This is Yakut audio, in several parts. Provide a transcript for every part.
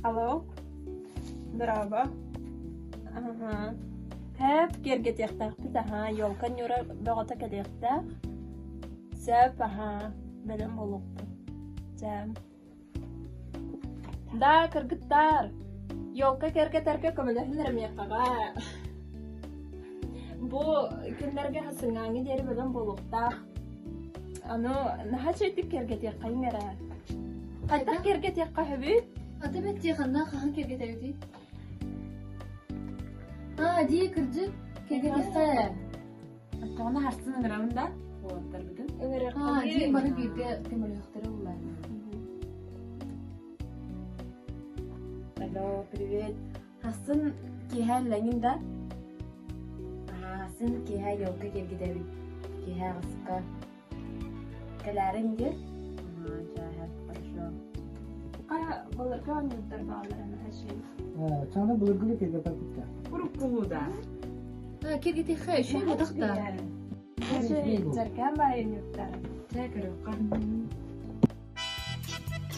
Алло, браво. Аһа. Хэп киэргэтиэхтээхпит аһа, елка ньуура бөҕөтө кэлиэхтээх. Сөп аһа, бэлэм буолуохпут. Чэ. Да, кыргыттаар, елка киэргэтэргэ көмөлөһүн эрэ миэхэҕэ. Бу күннэргэ сыҥааҥҥы диэри бэлэм буолуохтаах. Аны наһаа үчүгэйдик киэргэтиэххэйиҥ эрэ. Хайдах киэргэтиэххэ сөбүй? Аты бэттиэ ханна хаһан киэргэтэбитий? Аа, дии кырдьык, киэргэтиэххэ. Оччоҕуна харсын ыҥырабын да уолаттарбытын. Аа, дии бары бииргэ көмөлөһөхтөрө буллар. Алло, привет. Хасын киэһэ иллэҥин да? Хасын киэһэ елка киэргэтэбит. Киэһэ аҕыска. Кэлээриҥ диэн? Аа, хорошо. Хара былыргы оонньуурдар бааллара наһаа үчүгэй. Чаана былыргылыы киэргэппэппит да. Уруккулуу да. Киэргэтиэххэ үчүгэй буолбатах да. Дьэркээн баайы оонньуурдара. Чэ, көрүөххэ.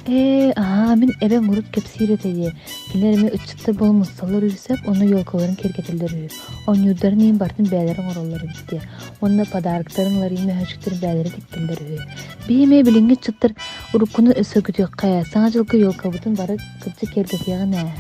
Ээ, аһаа, мин эбэм урут кэпсиир этэ дии, кинилэр эмиэ ыччаттар буолан мусталлар үһү сөп уонна елкаларын киэргэтэллэр үһү, оонньуурдарын иһин барытын бэйэлэрэ оҥороллор эбит дии, уонна подароктарын ылар иһин мөһөөччүктэрин бэйэлэрэ тиктэллэр үһү. Биһи эмиэ билиҥҥи ыччаттар уруккуну өссө көтүөххэ, Саҥа дьылга елкабытын бары кырдьык киэргэтиэҕин ээ.